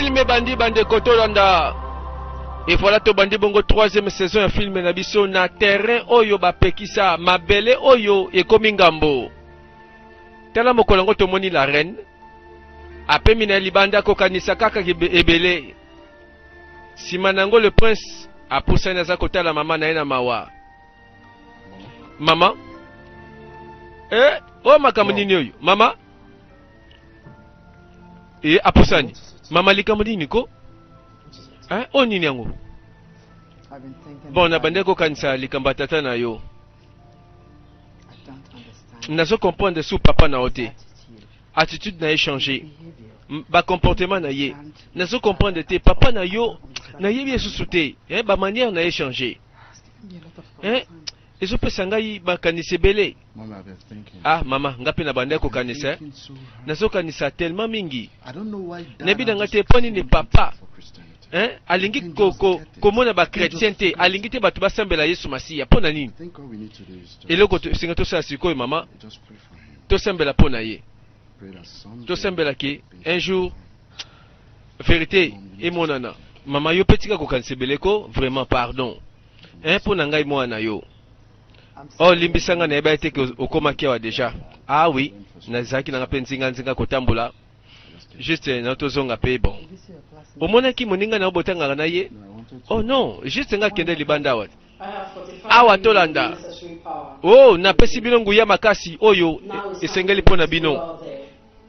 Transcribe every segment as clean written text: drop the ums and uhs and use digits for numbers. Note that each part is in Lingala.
Film ebandi bandeko tolanda. Et voilà tobandi bongo troisième saison ya film na biso na terrain oyo bapekisa mabele oyo ekomi ngambo. Tala mokolo yango tomoni la reine apemi na ye libanda kokanisa kaka ebele. Sima na yango le prince apusani aza kotala mama na ye na mawa. Mama eh, oyo makambo nini oyo mama? E apusani mama, likambo nini ko eh, oyo nini yango? Bon, nabandaki kokanisa likambo ya tata na yo, nazo comprendre su papa na yo te, attitude na ye changer, ba comportement na ye nazo comprendre te. Papa na yo nayebi ye susu te eh, ba manière na ye changer eh, ezopesa ngai makanisi ebele. Ah mama, nga mpe na bandaki kokanisa, nazokanisa tellement mingi, nayebi na ngai te mpo nini papa hein, alingi komona ko, ko bachrétien te, alingi te bato basambela Yesu Masiya. Mpo na nini? Eloko esenga tosala sikoyo mama, tosambela mpo na ye, tosambela ke un jour vérité emonana. Mama, yo mpe tika kokanisa ebele ko, vraiment pardon hein, mpo na ngai mwana yo. Oh, limbisa ngai, nayebaki te ke okomaki awa déjà. Ah oui, nazalaki nanga mpe nzinga-nzinga kotambola juste na tozonga mpe. Bon, omonaki moninga na yo botangaka na ye? Oh non, juste nga kende libanda awa awa. Tolanda. Oh, napesi bino nguya makasi oyo esengeli mpo na bino.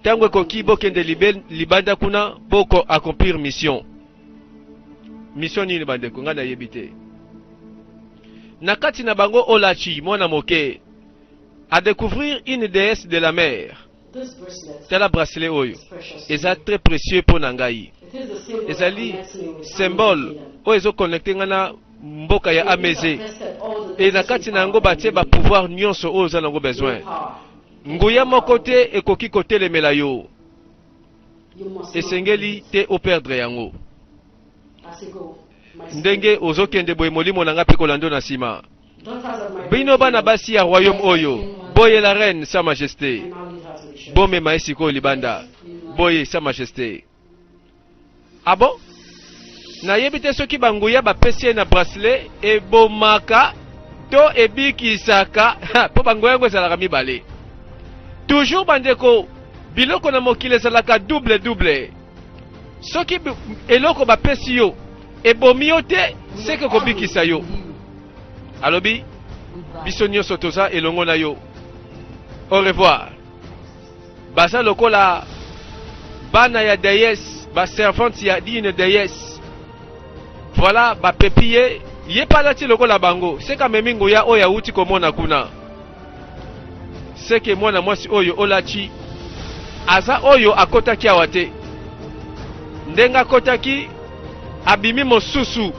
Ntango ekoki, bokende libanda kuna boko accomplir mission. Mission nini bandeko? Ngai nayebi te. Na kati na bango Olachi, mwana moke, a découvrir une déesse de la mer. Tala bracelet oyo, eza très précieux mpo na ngai, ezali symbole oyo ezoconnecte ngai na mboka ya Ameze, e na kati na yango batie bapouvoir nyonso oyo oza nango besoin. Nguya moko te ekoki kotelemela yo, esengeli te operdre yango. Ndenge ozokende boye, molimo na ngai mpe kolanda na nsima. Bino bana basi ya royaume oyo, boye la reine sa majesté, bomema ye sikoyo libanda. Boye sa majesté. Ah bon, nayebi te soki banguya bapesi ye na bracelet ebomaka to ebikisaka, mpo banguya yango ezalaka mibale toujours. Bandeko, biloko na mokili ezalaka double double. Soki eloko bapesi yo ebomi yo te, seke kobikisa yo. Alobi biso nyonso toza elongo na yo, au revoir. Baza lokola bana ya déesse, baservante ya une déesse. Voilà, bapepi ye, ye mpe alati lokola bango, seke amemi nguya oyo awuti komona kuna. Seke mwana mwasi oyo Olachi aza oyo akotaki awa te. Ndenge akotaki, abimi mosusu,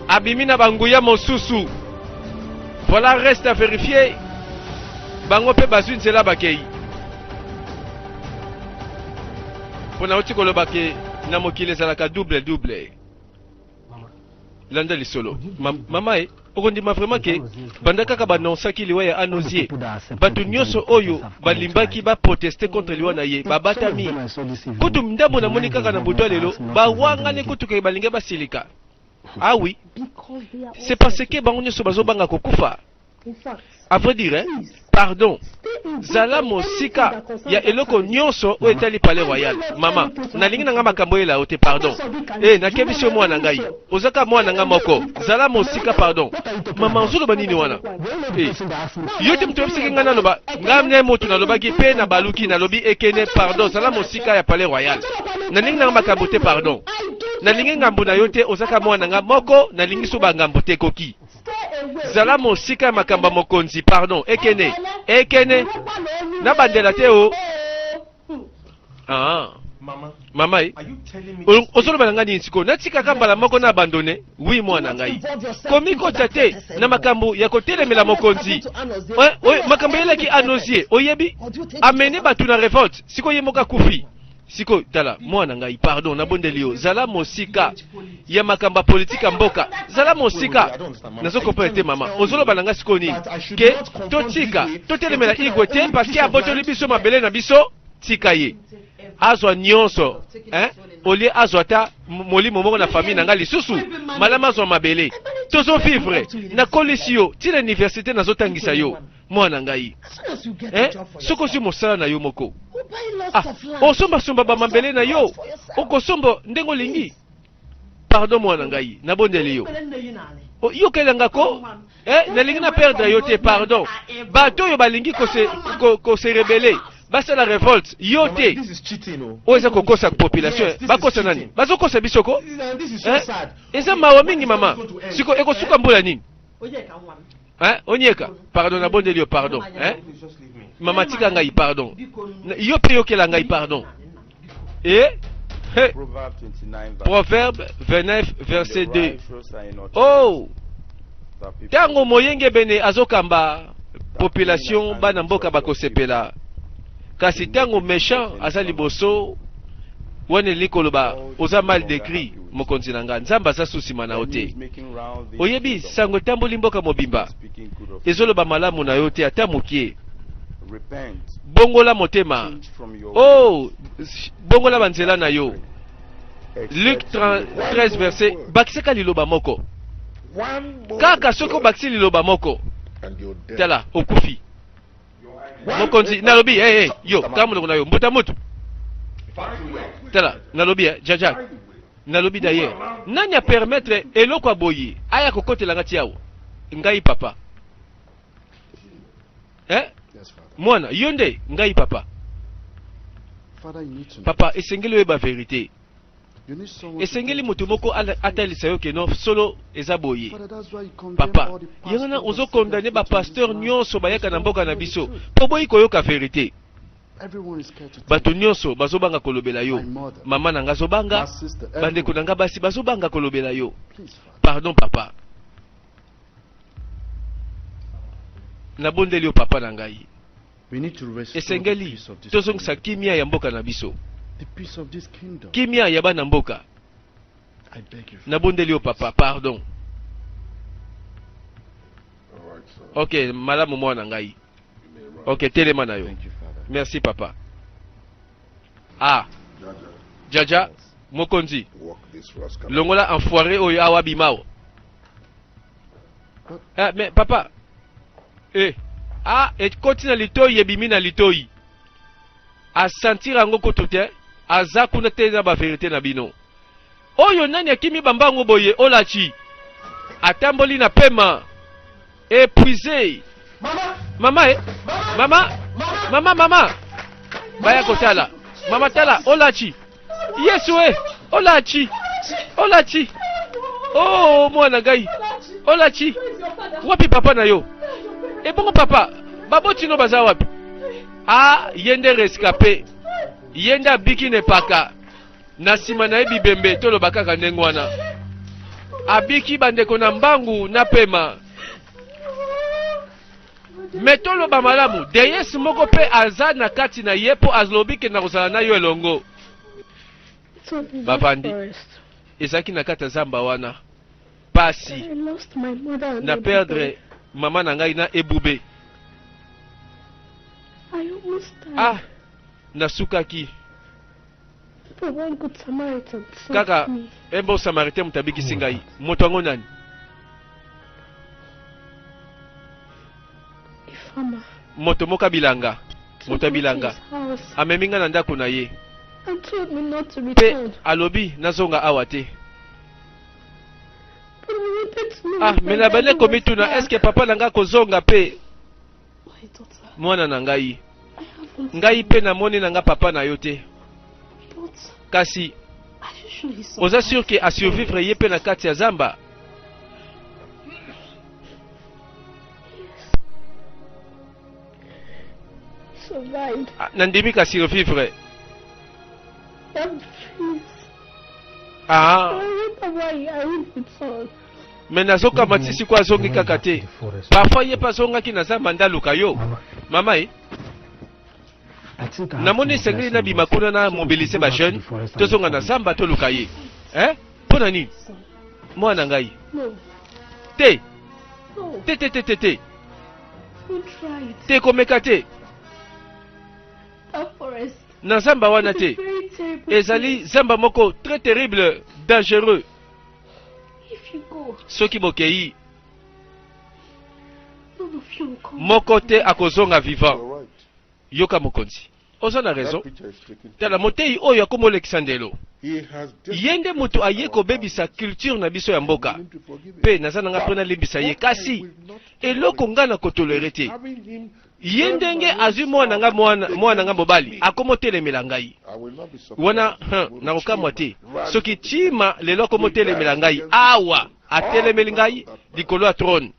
abimi na banguya mosusu. Voilà, reste à vérifier. Bango mpe bazwi nzela, bakei, mpo nauti koloba ke na mokili ezalaka double double. Landa lisolo. Mama e, okondima vraiment ke banda kaka banonsaki liwa ya Anozie, bato nyonso oyo balimbaki baproteste contre liwa na ye babatami. Kutu ndambo namoni kaka na butu ya lelo bawangani, kutu ke balingi basilika. Ah oui, c'est parce que bango nyonso bazobanga kokufa. À vrai dire, hein, pardon, zala mosika ya eloko nyonso oyo etali palais royal. Mama, nalingi na ngai makambo oyela yo te, pardon. E nakebisi yo, mwana ngai, ozaka mwana ngai moko, zala mosika, pardon. Mama, ozoloba nini wana? E yo te moto oyebisaki ngai naloba, ngai nde moto nalobaki mpe nabaluki nalobi. Ekene, pardon, zala mosika ya palais royal, nalingi na ngai makambo te, pardon, nalingi ngambo na yo te, ozaka mwana ngai moko, nalingi so bangambo te ekoki. Zala mosika ya makambo ya mokonzi, pardon. Ekene, ekene, nabandela te o. Ah. Mama e, ozoloba na ngai nini sikoyo? Natikaka mbala moko na abandonner? Oui, mwana ngai, komikota te na makambo ya kotelemela mokonzi. Makambo eyelaki Anozie, oyebi, amene bato na révolte, sikoyo ye moko akufi. Sikoyo tala, mwana ngai, pardon, nabondeli yo, zala mosika ya makambo ya politike ya mboka, zala mosika. Nazokomprendre te mama, ozoloba na ngai sikoyo nini? Ke totika totelemela Igwe te parce que abotoli biso mabele na biso? Tika ye azwa nyonso, hein? Olie azwa ata molimo moko na famille na ngai lisusu, malamu azwa mabele. Tozo vivre, nakolisi yo ti na universite, nazotangisa yo mwana ngai. Eh? Soki ozwi mosala na yo moko, ah, osombasomba bamabele na yo, okosomba ndenge olingi. Pardon mwana ngai, nabondeli yo, yokela nga ko eh, nalingi na perdre yo te, pardon. Bato oyo balingi kose, ko rebeller, basala révolte, yo te. Oyo eza kokosa population. Bakosa nani? Bazokosa biso ko, eh? Eza mawa mingi mama. Siko ekosuka mbula nini? Eh? Onyeka, pardon, nabondeli yo, pardon. Eh? Mama, tika ngai, pardon. Yo mpe yokela ngai, pardon. Eh? Hey. Proverbe 29 verset 2. Oh! Ntango moyengebene azokamba population, bana mboka bakosepela. Kasi ntango méchant aza liboso, wana elingi koloba oza mal décrit. Mokonzi na nga, Nzambe aza su nsima na yo te. Oyebi, sango etamboli mboka mobimba, ezoloba malamu na yo te ata mokie. Bongola motema, oh, bongola banzela na yo. Luc 13 verset, bakisaka liloba moko kaka. Soki obakisi liloba moko, tala, okufi. Mokonzi, nalobi, hey, hey, yo kaka monoko na yo, mbuta mutu. Tala, nalobi, eh, jaja, nalobi d'ailleurs, nani apermettre eloko ya boye aya kokotela ti awa? Ngai papa, eh? Mwana, yo nde ngai papa. Papa, esengeli oyeba vérité. Esengeli moto moko atalisa yo que non, solo eza boye. Papa, yango wana ozocondamner bapasteur nyonso bayaka na mboka na biso, mpo boyi koyoka vérité. Bato nyonso bazobanga kolobela yo. Mama na nga azobanga, bandeko na nga basi bazobanga kolobela yo. Pardon papa, nabondeli yo papa na ngai. Esengeli tozongisa kimia ya mboka na biso, kimia ya bana mboka. Nabondeli yo papa, pardon. Ok, malamu mwana ngai. Ok, telema na yo. Merci papa. Ah, jaja, mokonzi, longola enfoiré oyo awa, bimao. Eh, mais papa, eh, ah, ekoti na litoi, ebimi na litoi, asentir yango kutu te. Aza kuna te na bavérité na bino. Oyo nani akimi bambango boye? Olachi atamboli na pema, épuisé. Mama, e mama, mama, mama, baya kotala mama. Tala, Olachi, Yesu e, Olachi, Olachi, oh mwana ngai Olachi, wapi papa na yo? Ebongo papa, baboti no baza wapi? A ye nde rescapé, ye nde abiki na epaka. Na nsima na ye bibembe, toloba kaka ndenge wana. Abiki bandeko na mbangu na pema. Me toloba malamu, déesse moko mpe aza na kati na ye, mpo alobi ke na kozala na yo elongo. Bavandi, ezalaki na kati ya zamba wana pasi. Na perdre mama na ngai na Ebube. Ah, nasukaki. Kaka un bon samaritain moto abikisi ngai. Moto yango nani? Moto moko abilanga, moto abilanga amemi ngai na ndako na ye mpe alobi nazonga awa te. Ah, me na bande komituna, est-ce papa na ngai akozonga mpe? Mwana na ngai, ngai mpe namoni na ngai papa na yo te, kasi oza sûr que asurvivre ye mpe na kati ya zamba? Ah, nandimi ka survivre. Ah, me nazokama ti sikoyo azongi kaka te. Parfois ye mpe azongaki na zamba ndaluka yo mama e. Namoni esengeli nabima kuna na mobiliser bajeune, tozonga na zamba, toluka ye. Eh? Mpo na nini mwana ngai? Te, te, te, te, te, te, te, komeka te na zamba wana te. Ezali zamba moko très terrible, dangereux. Soki bokei, moko te akozonga vivant. Yoka mokonzi, oza na raison. Tala moteyi oyo akomi olekisa ndelo. Ye nde moto aye kobebisa culture na biso ya mboka, mpe naza na nga mpo nalimbisa ye. Kasi eloko nga na kotolere te, ye ndenge azwi mwana nga mwana nga mobali akomotelemela ngai wana. Nakokamwa te soki Chima lelo akomotelemela ngai awa, atelemeli ngai likolo ya trône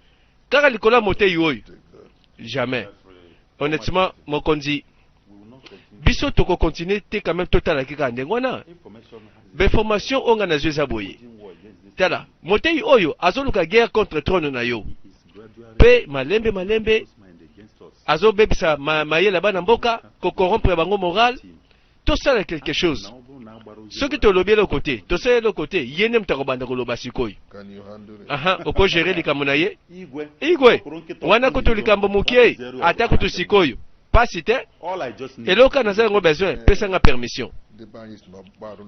kaka likolo ya moteyi oyo. Jamais, honnêtement mokonzi, biso tokocontinuer te quand même. Totalaki kaka ndenge wana. Bainformation oyo ngai nazwi eza boye: tala moteyi oyo azoluka guerre contre trône na yo, mpe malembe malembe azobebisa mayele ya bana mboka, kocorrompre bango moral. Tosala quelque chose. Soki tolobi eloko te, tosala eloko te, ye nde moto akobanda koloba sikoyo. Aha, okogérer likambo na ye, igwe wana. Kutu likambo moke, ata kutu sikoyo pasi te. Eloko naza yango besoin, pesanga permission.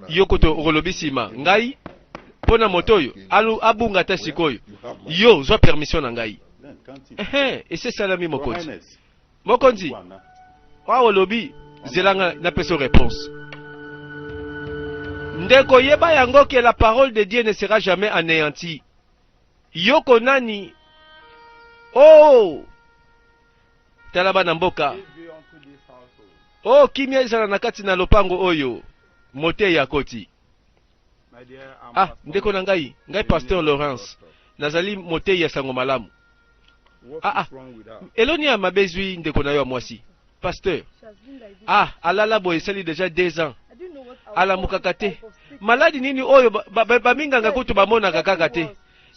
Yo kutu okolobi nsima ngai mpo na moto oyo abunga. Ata sikoyo yo zwa permission na ngai. Ehe, esi esalami mokonzi. Mokonzi awa olobi, zelanga napesa réponse. Ndeko, yeba yango que la parole de Dieu ne sera jamais anéantie. Yoko nani? Oh, tala bana mboka. Oh, kimia ezala na kati na lopango oyo. Moteyi akoti. Ah, ndeko na ngai, ngai pasteur Lawrence, nazali moteyi ya sango malamu. Ah ah, eloni ya mabe ezwi ndeko na yo ya mwasi, pasteur? Ah, alala boye esali déjà 2 ans, alamukaka te. Maladi nini oyo baminganga kutu bamonaka kaka te?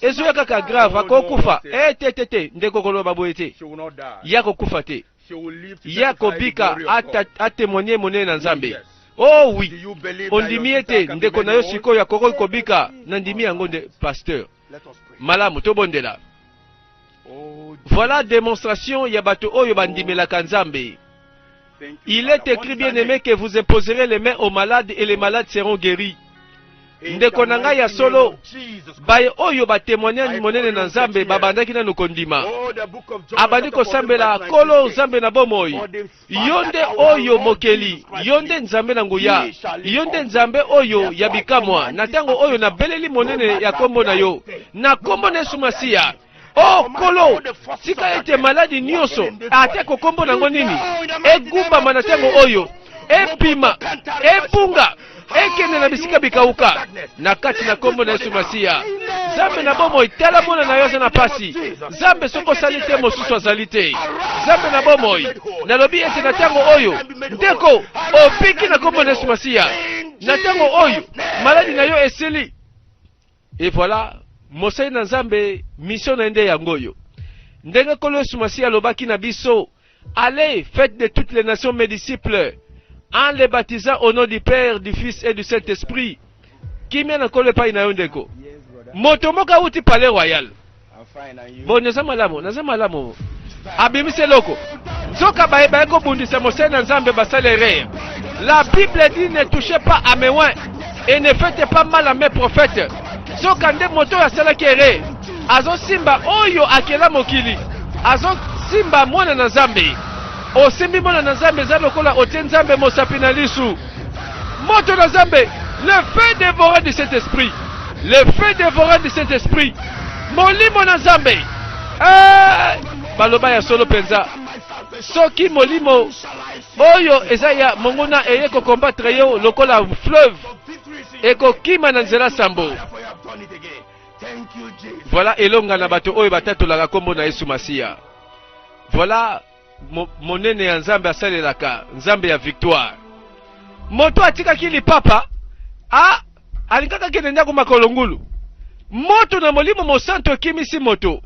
Ezoya kaka grave, akokufa. E te te te, ndeko, koloba boye te. Ya kokufa te, ye akobika, atémoigner monene na Nzambe. Oh oui, ondimi ete ndeko na yo sikoyo akoki kobika? Nandimi yango nde, pasteur. Malamu, tobondela. Voilà démonstration ya bato oyo bandimelaka Nzambe. Il est écrit, bien aimé, que vous imposerez les mains aux malades et les malades seront guéris. Ndeko na ngai, ya solo, baye oyo batémoignage monene na Nzambe babandaki nanu kondima. Abandi kosambela: Nkolo Nzambe na bomoi, yo nde oyo mokeli, yo nde Nzambe na nguya, yo nde Nzambe oyo ya bikamwa. Na ntango oyo nabeleli monene ya nkombo na yo, na nkombo na Yesu Masiya, o Nkolo, tika ete maladi nyonso, ate kokombo nango nini, egumbama na ntango oyo, ebima, ebunga, ekende na bisika bikauka na kati na nkombo na Yesu Masiya. Nzambe na bomoi, tala mwana na yo aza na pasi. Nzambe, soki osali te, mosusu azali te. Nzambe na bomoi, nalobi ete na ntango oyo, ndeko, obiki na nkombo na Yesu Masiya. Na ntango oyo maladi na yo esili. Et voilà mosali na Nzambe, mission na ye nde yango oyo. Ndenge Nkolo Yesu Masiya alobaki na biso: "Allez, faites de toutes les nations mes disciples en les baptisant au nom du Père, du Fils et du Saint-Esprit." Kimia na Nkolo epai na yo, ndeko. Moto moko awuti palais royal. Bon, naza malamu, naza malamu. Abimisi eloko, nzoka baye baye kobundisa mosali na Nzambe basali erreur. La Bible dit: "Ne touchez pas à mes oints et ne faites pas mal à mes prophètes." Nzoka nde moto oyo asalaki erreur, azosimba oyo akela mokili, azosimba mwana na Nzambe. Osimbi mwana na Nzambe, eza lokola otie Nzambe mosapi na lisu. Moto na Nzambe, le feu dévorant du Saint-Esprit, le feu dévorant du Saint-Esprit, molimo na Nzambe. Eh, baloba ya solo mpenza, soki molimo oyo eza ya monguna eye kocombattre yo lokola fleuve, ekokima na nzela sambo. Voilà elonga na bato oyo batatolaka nkombo na Yesu Masiya. Voilà monene ya Nzambe asalelaka, Nzambe ya victoire. Moto atikaki lipapa, a alingaka akende ndako makolo ngulu, moto na Molimo Mosantu ekimisi moto.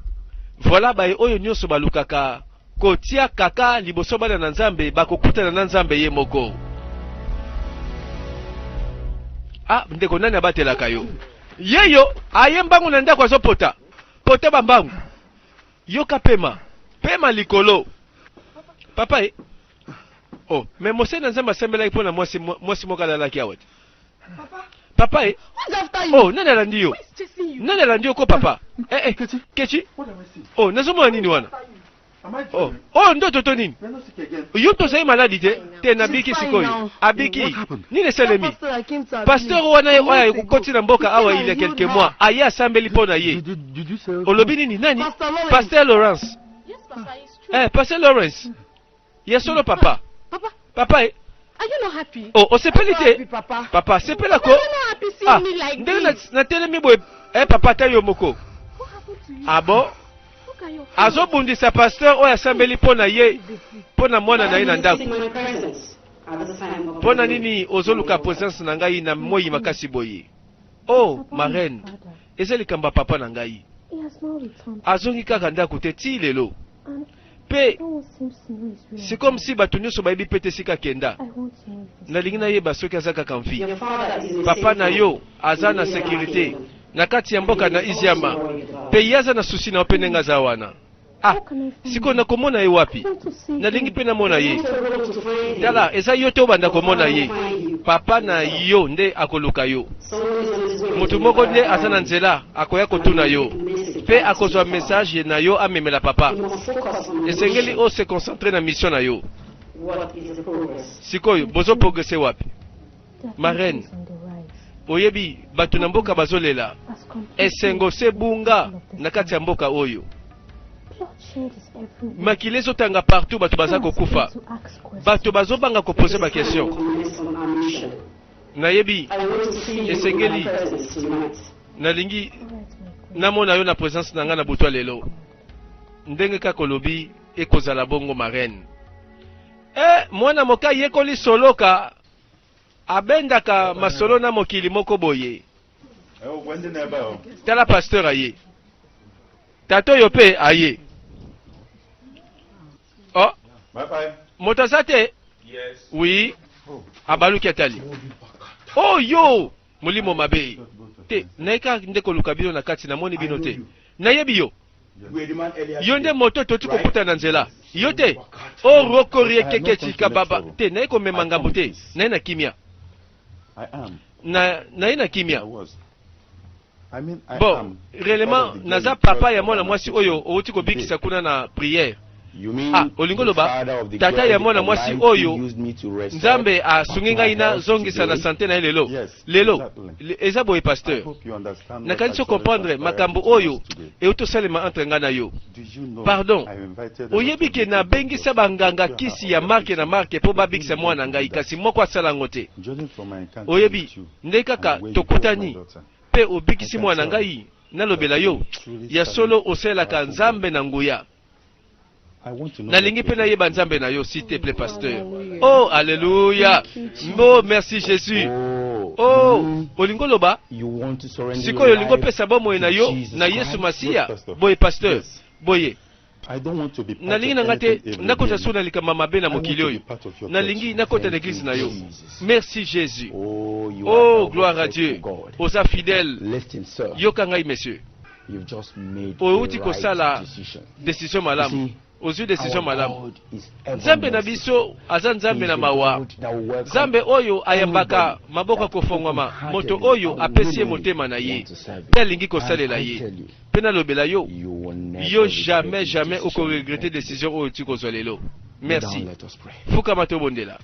Voilà baye oyo nyonso balukaka kotia kaka liboso bana na Nzambe bakokutana na Nzambe ye moko. Ah ndeko, nani abatelaka yo? Yeyo aye mbangu na ndako, azopota pota bambangu. Yoka, pema pema likolo, papa e. Oh, mais mosali na Nzambe asambelaki mpo na mwasi, mwasi moko alalaki awa te. Papa e. Oh, nani alandi yo? Nani alandi yo ko papa? Eh eh, Kechi? Oh, nazomona nini wana? Oh, oh ndoto to nini? Yo tozali maladi te? Te nabiki sikoyo. Abiki. Nini esalemi? Pasteur wana ye oyo akoti na mboka awa il y a quelques mois, aye asambeli mpo na ye. Olobi nini? Nani? Pasteur Lawrence. Eh, Pasteur Lawrence. Ya solo papa. Papa. Papa eh. Are you not happy? Oh, osepeli te? Papa. Papa, sepela ko. Are you not happy seeing Ah, me like ndenge na this? natelemi boye. Eh papa ata yo moko. What happened to you? Ah bon? Look at your face. Azobundisa pasteur oyo asambeli mpo na ye, mpo na mwana na ye na ndako. Mpo na nini ozoluka presence na ngai na moi makasi boye? Oh, ma reine, eza likambo ya papa na ngai. Azongi kaka ndako te tii lelo. Mpe c'est comme si bato nyonso bayebi mpe te esika akenda. Nalingi nayeba soki aza kaka mvi. Papa na yo aza na securite na kati ya mboka na Iziama, mpe ye aza na souci na yo mpe ndenge aza wana. Ah, sikoyo nakomona ye wapi? Nalingi mpe namona ye. Tala, eza yo te obanda komona ye. Papa na yo nde akoluka yo. Moto moko nde aza na nzela akoya kotuna yo mpe akozwa message na yo amemela papa. Esengeli o se concentrer na mission na yo. Sikoyo bozo progresser wapi? Ma reine, oyebi bato na mboka bazolela esengo se bunga na kati ya mboka oyo. Makila ezotanga partout, bato baza kokufa, bato bazobanga kopose ba question. Nayebi esengeli, nalingi namona yo na presence na ngai na butu ya lelo. Ndenge kaka olobi ekozala bongo ma reine. Eh, mwana moke ayekoli soloka, abendaka masolo na mokili moko boye. Tala pasteur aye. Tata oyo pe aye. Oh. Moto aza te? Oui. Abaluki atali. Oh yo! Molimo mabe. Te, naye kaka nde koluka bino na kati, namoni bino te. Nayebi yo. Yo nde moto toti kokutana na nzela. Yo te? Oh rokorie keke baba. Te, naye komema ngambo te. Naye na kimia. Na naye na kimia. Bon, réellement, naza papa ya mwana mwasi oyo owuti kobikisa kuna na prière. Ah, olingi oloba tata ya mwana mwasi oyo Nzambe asungi ngai na zongisa na sante na ye lelo. Lelo, eza boye pasteur. Nakanisi o comprendre makambo oyo euti osalema entre ngai na yo. Pardon, oyebi ke nabengisa banganga kisi ya marke na marke mpo babikisa mwana ngai, kasi moko asala yango te. Oyebi, nde kaka tokutani mpe obikisi mwana ngai, nalobela yo, ya solo osalelaka Nzambe na nguya. Nalingi mpe nayeba Nzambe na yo, s'il te plaît, pasteur. Oh, alléluia. Mbo, merci Jésus. Oh, olingi oloba sikoyo olingi opesa bomoi na yo na Yesu Masiya? Boye, pasteur. Boye. Nalingi na ngai te nakota so na likambo mabe na mokili oyo. Nalingi nakota na eglise na yo. Merci Jésus. Oh, gloire à Dieu. Oza fidèle. Yoka ngai, monsieur. Outi kosala decision malamu. Ozwi decision malamu. Nzambe na biso aza Nzambe na mawa. Nzambe oyo ayambaka maboko kofongwama moto oyo apesi ye motema na ye mpe alingi kosalela ye. Mpe nalobela yo, yo jamais jamais oko regretter decision oyo oti kozwa lelo. Merci. Fukama tobondela.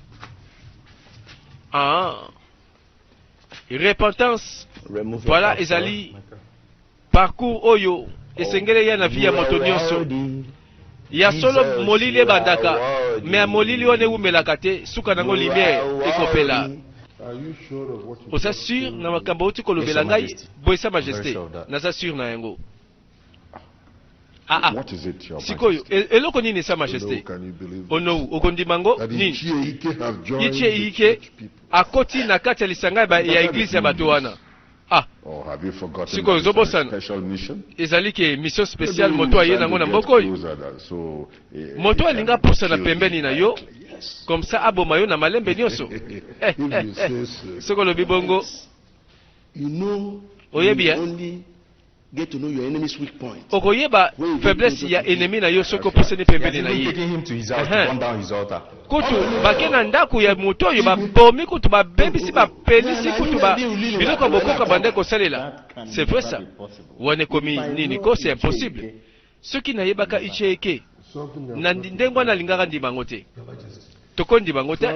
Ah. Repentance, voilà ezali parcours oyo esengeli eya na vie ya moto nyonso. Ya solo molili ebandaka, mais molili wana ewumelaka te, suka nango lumière ekopela. Oza sur na makambo outi kolobela ngai boye sa majesté? Naza sur na yango. Ah ah. Sikoyo eloko nini sa majesté? Onowu okondima ngo nini? Ichie Ike akoti na kati ya lisanga ya eglise ya bato wana. Ah. Sikoyo ozobosana ezali ke mission spéciale moto aye nango na mboka oyo. Moto alinga apusana pembeni na yo comme ça aboma yo na malembe nyonso. Eh, eh, eh. Soki olobi bongo oyebi eh? Get to know your enemy's weak point. Okoyeba faiblesse ya ennemi na yo soki opusani pembeni na ye. Kutu bake na ndako ya moto oyo babomi kutu babebisi bapelisi kutu ba biloko ya bokoka bande kosalela. C'est vrai ça. Wana ekomi nini ko c'est impossible. Soki nayebaka Icheeke na ndenge wana alingaka ndima yango te. Tokondima yango te.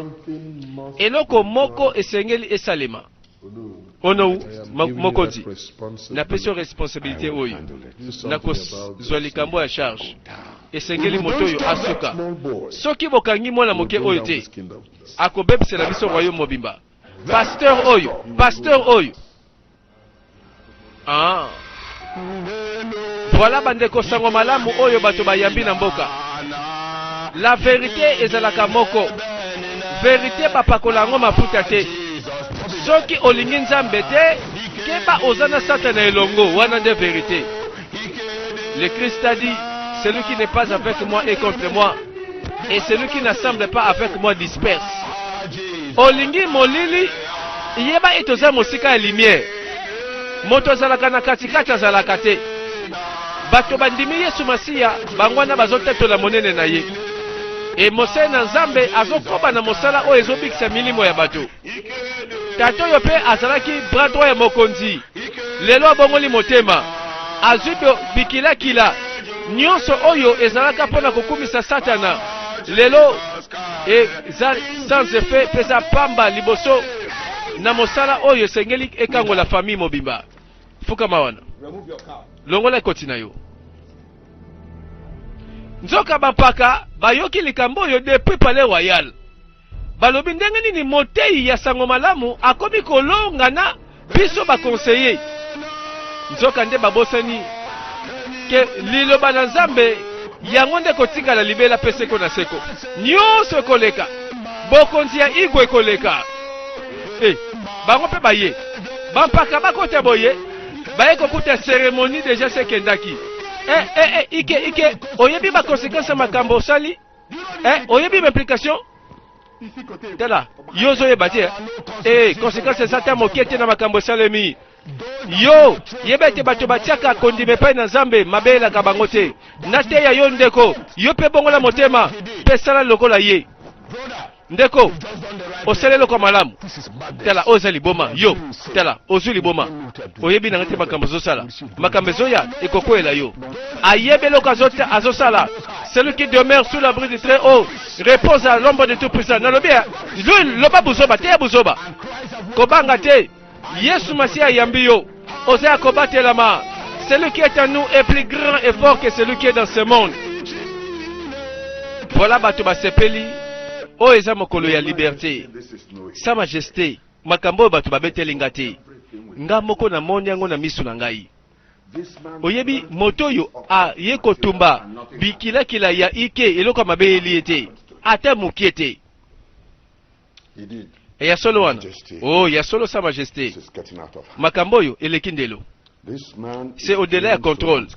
Eloko moko esengeli esalema. Onou, mokonzi, napesi yo responsabilité oyo. Nakozwa likambo ya charge. Esengeli moto oyo asuka. Soki bokangi mwana moke oyo te, akobebisela biso royaume mobimba. Pasteur oyo, pasteur oyo. Ah. Voilà bandeko sango malamu oyo bato bayambi na mboka. La verite ezalaka moko. Verite bapakola yango mafuta te. Soki olingi Nzambe te, keba oza na Satana elongo, wana nde verite. Le Christ a dit, celui qui n'est pas avec moi est contre moi, et celui qui n'assemble pas avec moi disperse. Olingi molili, yeba ete oza mosika ya lumière. Moto azalaka na katikati azalaka te. Bato bandimi Yesu Masiya, bango wana bazotatola monene na ye. E mosali na Nzambe azokoba na mosala oyo ezobikisa milimo ya bato. Tata oyo mpe azalaki bras droit ya mokonzi, lelo abongoli motema, azwi bikilakila nyonso oyo ezalaka mpo na kokumisa Satana, lelo eza sans effet mpe eza pamba liboso na mosala oyo esengeli ekangola famille mobimba. Fukama wana, longola ekoti na yo. Nzoka bampaka bayoki likambo oyo depuis palais royal. Balobi ndenge nini moteyi ya sango malamu akomi kolonga na biso ba conseillers? Nzoka nde babosani ke liloba na Nzambe yango nde ekotikala libela pe seko na seko. Nionso ekoleka, bokonzi ya Igwe ekoleka. Eh, bango pe baye bampaka bakota boye baye kokuta ceremonie deja se ekendaki. Eh, eh, eh, ike ike, oyebi ba consequences ya makambo osali? Eh, oyebi ba implication? Tala, yo ozoyeba te. Eh, conséquence eza ata moke te na makambo esalemi. Yo, yeba ete bato batiaka kondima epai na Nzambe, mabe elaka bango te. Nateya yo ndeko, yo mpe bongola motema mpe sala lokola ye. Ndeko, osali eloko ya malamu. Tala, oyo eza liboma. Yo, tala, ozwi liboma. Oyebi nanga te makambo ozosala. Makambo ezoya, ekokweyela yo. Ayebi eloko azosala. Celui qui demeure sous l'abri du très haut repose à l'ombre du tout puissant. Nalobi, lui, loba buzoba, teya buzoba. Kobanga te. Yesu Masiya ayambi yo. Oza ya kobatelama. Celui qui est en nous est plus grand et fort que celui qui est dans ce monde. Voilà bato basepeli. Oyo eza mokolo ya liberté. Sa Majesté, makambo oyo bato babeteli nga te. Nga moko namoni yango na misu na ngai. Oyebi moto oyo aye kotumba bikilakila ya ike eloko ya mabe eyeli ye te ata mokie te. E ya solo wana? Oh, ya solo sa majesté. Makambo oyo eleki ndelo. C'est au-delà ya contrôle.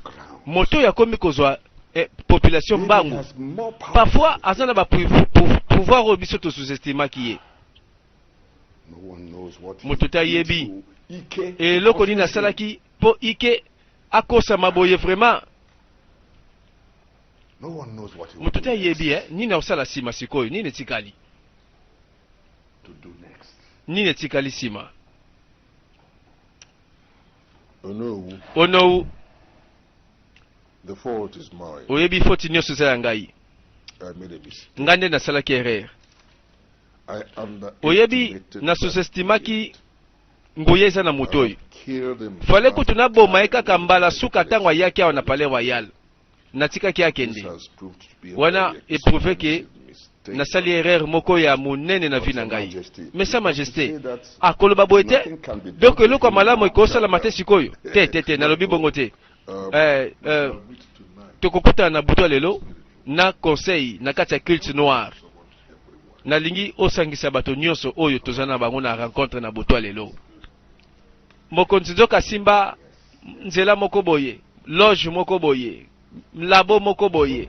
Moto oyo akomi kozwa eh, population mbangu. Parfois aza na ba pouvoir oyo biso to sous-estimaki ye. Moto te ayebi eloko nini asalaki mpo Ike akosama boye vraiment. Moto te ayebi eh, nini akosala nsima sikoyo, nini etikali? Nini etikali nsima? Onowu, oyebi foti nyonso eza ya ngai. Ngai nde nasalaki erreur. Oyebi, na sous-estimaki nguya eza na moto oyo. Fallait kutu naboma ye kaka mbala suka ntango ayaki awa na Palais Royal. Natikaki akende. Wana eprouve ke nasali erreur moko ya monene na vie na ngai. Mais sa majesté, akoloba boye te? Donc eloko ya malamu ekosalama te sikoyo? Te, te, te, nalobi bongo te. Eh, eh, tokokutana na butu ya lelo na conseil na kati ya culte noir. Nalingi osangisa bato nyonso oyo toza na bango na rencontre na butu ya lelo. Mokonzi nzoka asimba nzela moko boye, loge moko boye, labo moko boye.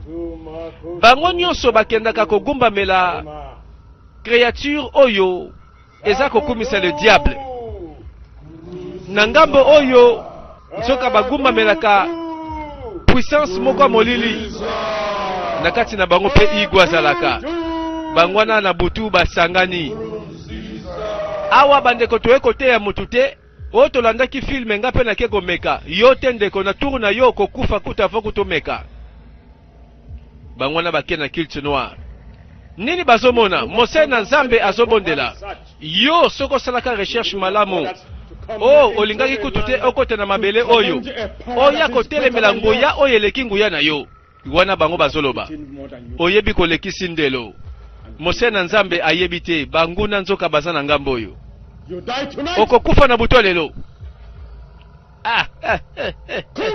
Bango nyonso bakendaka kogumbamela créature oyo eza kokumisa le diable. Na ngambo oyo Nzoka bagumbamelaka puissance moko ya molili na kati na bango, mpe igwe azalaka bango wana. Na butu basangani awa. Bandeko, toye koteya motu te. Oyo tolandaki film, nga mpe nake komeka yo te. Ndeko, na tour na yo kokufa kuta fo kutomeka. Bango wana bake na culte noir. Nini bazomona? Mosali na Nzambe azobondela. Yo soki osalaka recherche malamu, o olingaki kutu te okota na mabele oyo oya kotelemela nguya oyo eleki nguya na yo wana. Bango bazoloba oyebi kolekisi ndelo. Mosali na Nzambe ayebi te banguna nzoka baza na ngambo oyo. Okokufa na butu lelo. Ah, eh, eh, eh, eh.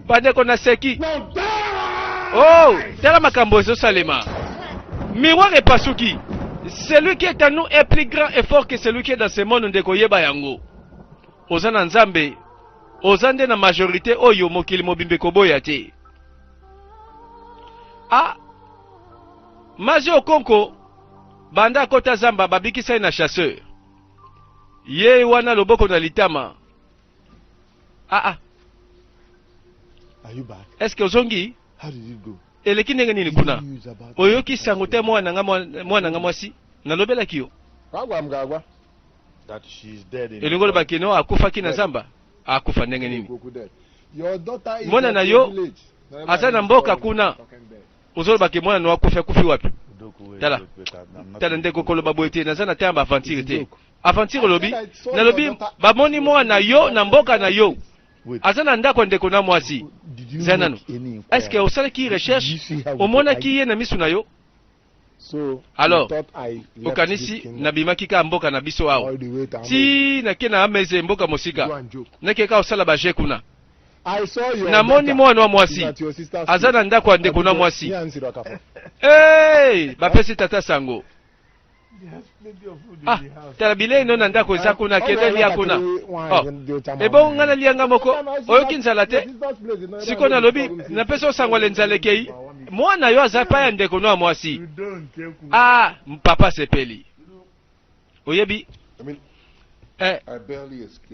Bandeko, naseki. Oh, tala makambo ezosalema. Miroir epasuki. Celui qui est en nous est plus grand et fort que celui qui est dans ce monde. Ndeko, yeba yango, oza na Nzambe, oza nde na majorité oyo mokili mobimba ekoboya te. Ah, Mazi Okonko, banda akota zamba, babikisa ye na chasseur. Ye wana, loboko na litama. Ah ah. Are you back? Est-ce que ozongi? How did it go? Eleki ndenge nini kuna? Oyoki sango te? Mwana nga mwasi, nalobelaki yo. Agwa m ga-agwa. That she's dead in Elingi oloba keno akufaki na zamba. Akufa ndenge nini? Mwana Mwana na yo aza na mboka kuna. Ozoloba ke mwana no akufi. Akufi wapi? Tala, tala ndeko, koloba boye te. Naza na te ya baaventure te. Aventure olobi? Nalobi bamoni mwana yo na mboka na yo, aza na ndako ya ndeko na mwasi. Za nano, est ce que osalaki recherche? Omonaki ye na misu na yo? Alors okanisi nabimaki kaka mboka na biso awa ti nake na Ameze, mboka mosika, nake kaka kosala baje kuna? Namoni mwana wa mwasi aza na ndako ya ndeko na mwasi. Hey, bapesi tata sango. Ah, tala bilei no na ndako eza kuna, kende lia kuna. Oh, ebongo ngai nalianga moko? Oyoki nzala te? Sikoyo nalobi, napesi osango ale nzala ekei. Mwana yo aza epai ya ndeko no ya mwasi. Ah, papa sepeli. Oyebi eh,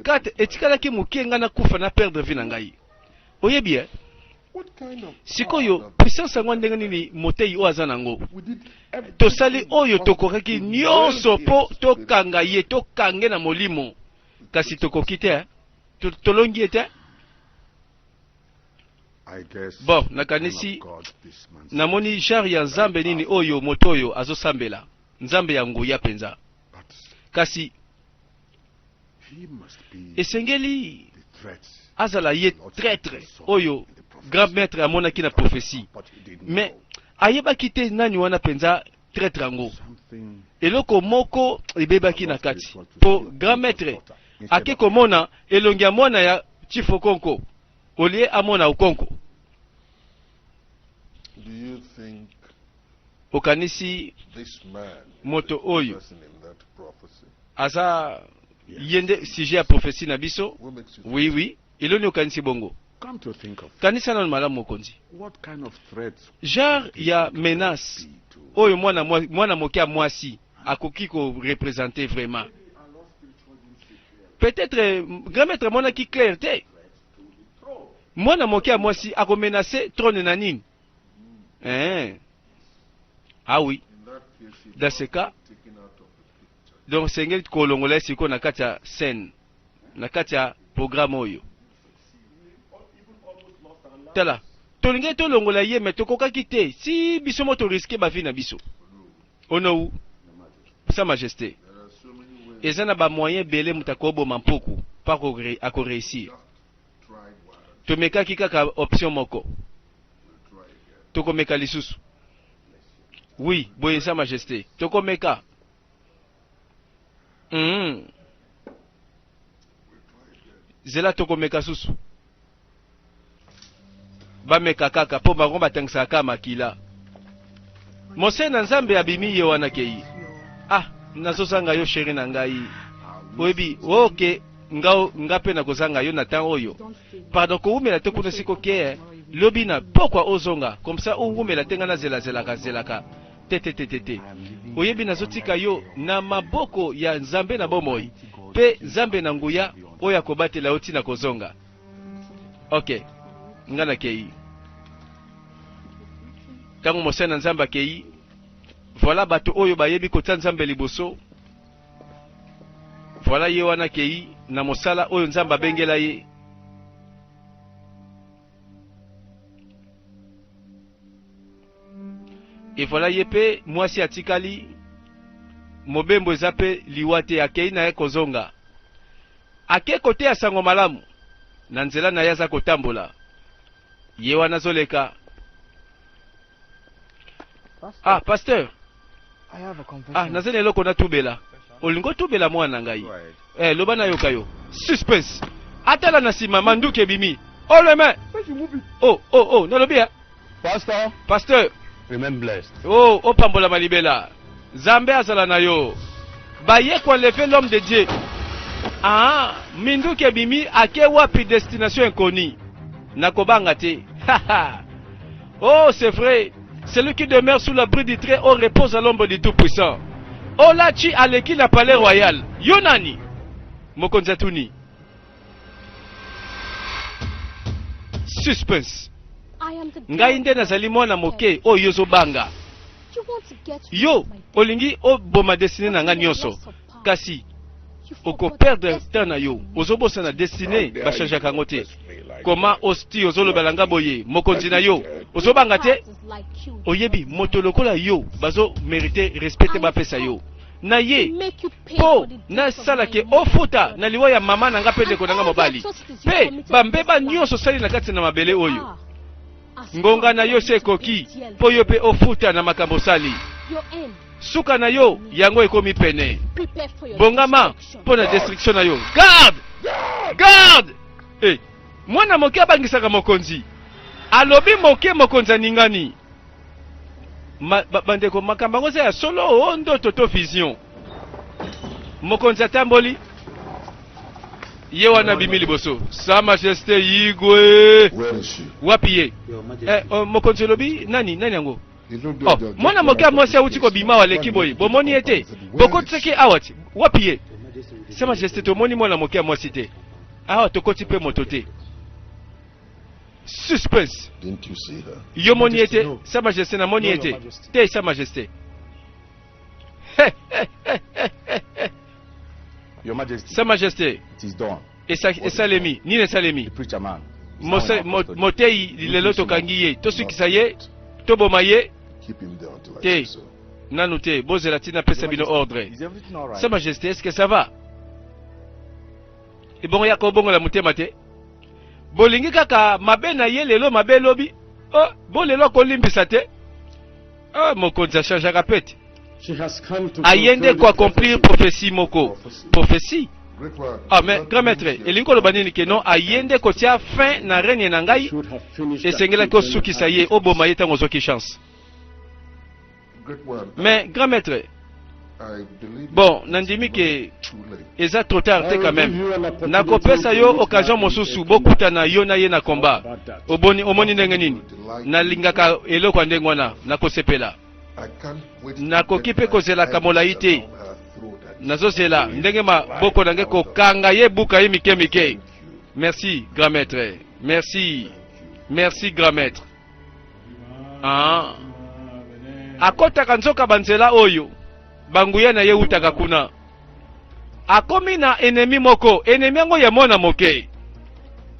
kate etikalaki moke ngai nakufa, na perdre vie na ngai. Oyebi eh? Sikoyo puissance yango ndenge nini motei oyo aza nango? Tosali oyo tokokaki nyonso mpo tokanga ye, tokange na molimo, kasi tokoki te. Tolongi ye te. Bon, nakanisi namoni genre ya Nzambe nini oyo moto oyo azosambela. Nzambe ya nguya mpenza, kasi esengeli azala ye traître oyo grand maître amonaki na prophétie, mais ayebaki te nani wana mpenza traître yango. Eloko moko ebebaki na kati mpo grand maître ake komona elongi ya mwana ya Chief Okonko au lieu amona Okonko. Do you think Okanisi this man moto oyo person in that prophecy? aza ye nde sujet ya prophétie na biso? What makes you Oui, eloni okanisi bongo? Come to think of it, Kanisa nano malamu, mokonzi. What kind of threats Genre ya menace oyo mwana moke ya mwasi akoki koreprésenter vraiment, peut-être grand maître amonaki clair te. Mwana moke ya mwasi akomenace trône na nini, eh? Ah oui. In that case, he Dans ce cas, taken out of the picture. Donc sengeli kolongola ye sikoyo na kati ya scène, na kati ya programme oyo. Tala, tolingi tolongola ye, mais tokokaki te. Si biso mo torisquer bavie na biso. Onowu, Sa Majesté, There are so many ways. Eza na bamoyen ebele moto akoboma mpuku mpo akoréussir. Tried one, Tomekaki kaka option moko. we'll try again. Tokomeka lisusu. Oui, boye, Sa Majesté, tokomeka. Zela, tokomeka susu. Bameka kaka mpo bango batangisaka kaka makila. Mose na Nzambe abimi ye wana kei. Ah, nazozanga yo, chéri na ngai. Oyebi oke nga, nga mpe nakozanga yo na ntango oyo. Pardon, kowumela te kuna. Siko ke lobi na pokwa ozonga, comme ça owumela te. Nga nazelazelaka zelaka te te te te te. Oyebi, nazotika yo na maboko ya Nzambe na bomoi mpe Nzambe na nguya. Oyo akobatela yo ti nakozonga. Ok, nga nakei. Ntango mosali na Nzambe akei, voilà bato oyo bayebi kotia Nzambe liboso. Voilà ye wana akei na mosala oyo Nzambe abengela ye. Et voilà ye pe mwasi atikali mobembo eza pe liwa te akei na ye kozonga ake koteya sango malamu na nzela na ye aza kotambola ye wana azoleka ah pasteur ah naza na eloko natubela olingi otubela mwana na ngai eh, loba nayoka yo suspense atala na nsima manduki ebimi oleme oh oh oh nalobi ya Pastor, pasteur remain blessed. Oh, opambolama libela. Nzambe azala na yo. Baye ko enlever l'homme de Dieu. Ah, minduki ebimi ake wapi destination inconnue. Nakobanga te. oh, c'est vrai. Celui qui demeure sous l'abri du Très-Haut repose à l'ombre du Tout-Puissant. Olachi aleki na palais royal. Yo nani? Mokonzi atuni. Suspense. Ngai nde nazali mwana moke oyo yo ozobanga. Yo olingi oboma destine na ngai nyonso, kasi okoperdre temps na yo. Ozobosana destine bachangeaka yango te. Koma osti ozolobela nga boye, mokonzi na yo ozobanga te? Oyebi moto lokola yo bazo merite respect te bapesa yo na ye mpo nasala ke ofuta na liwa ya mama na nga mpe ndeko na nga mobali mpe bambeba nyonso osali na kati na mabele oyo. Ngonga na yo se ekoki mpo yo mpe ofuta na makambo osali. Suka na yo yango ekomi pene. Bongama mpo na destruction na yo. Garde! Garde! Eh, mwana moke abangisaka mokonzi. Alobi moke mokonzi aningani. Ma, ba, bandeko makambo yango eza ya solo o ndoto to vision. Mokonzi atamboli ye wana abimi liboso sa majesté igwe wapi ye eh, oh, mokonzi olobi nani nani yango oh, mwana moke ya mwasi awuti kobima awa aleki boye bomoni ye te bokotisaki awa ti wapi ye sa majesté tomoni mwana moke ya mwasi te awa tokoti mpe moto te Suspense. Didn't you see her? Yo moni ye te, Sa Majesté na moni ye te. Te Sa Majesté. Your Majesty. Sa Majesté. It is done. Esa, esalemi nini esalemi? The preacher man. Motei lelo tokangi ye, tosukisa ye, toboma ye. Keep him there until I Te. say so. Nanu te, bozela tina pesa bino ordre. Is everything all right? Sa Majesté, est-ce que ça va? Ebongo ya kobongola motema te? Bolingi kaka mabe na ye lelo mabe lobi. Oh, bo lelo akolimbisa te. Oh, mokonzi achangeaka pe te. Aye nde ko accomplir prophetie moko. Prophetie? Ah, mais grand maître, elingi koloba nini ke non aye nde kotia fin na règne na ngai? Esengelaki osukisa ye, oboma ye ntango ozwaki chance. Mais grand maître, bon, nandimi ke eza trop tard te quand même. Nakopesa yo occasion mosusu bokutana yo na ye na combat. Oboni omoni ndenge nini? Nalingaka eloko ya ndenge wana, nakosepela. Nakoki mpe kozelaka molai te. Nazozela ndenge maboko na ngai kokanga ye buka ye mike mike. Merci grand maître. Merci. Merci grand maître. Ah. Akotaka nzoka banzela oyo banguya na ye eutaka kuna. Akomi na enemi moko, enemi yango ya mwana moke.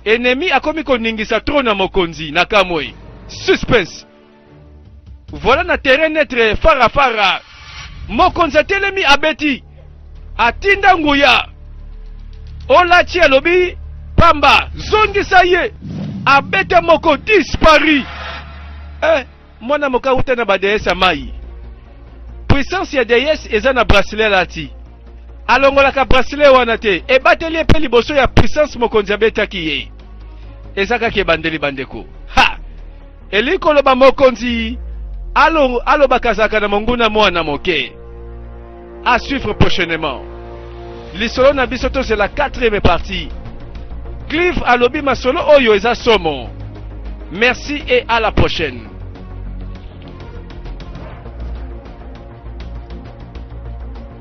Enemi akomi koningisa trone ya mokonzi na kamwe. Suspense. Voilà na terrain neutre fara fara. Mokonzi atelemi abeti. Atinda nguya. Olachi alobi pamba zongisa ye. Abeta moko disparu. Eh, mwana moke awuta na ba déesse ya mai. Puissance ya déesse eza na bracelet alati. Alongolaka bracelet wana te. Ebateli ye mpe liboso ya puissance mokonzi abetaki ye. Eza kaka ebandeli bandeko. Ha! Elingi koloba mokonzi alobaka azalaka na monguna mwana moke. À suivre prochainement. Lisolo na biso tozela quatrième partie. Clive alobi masolo oyo eza somo. Merci et à la prochaine.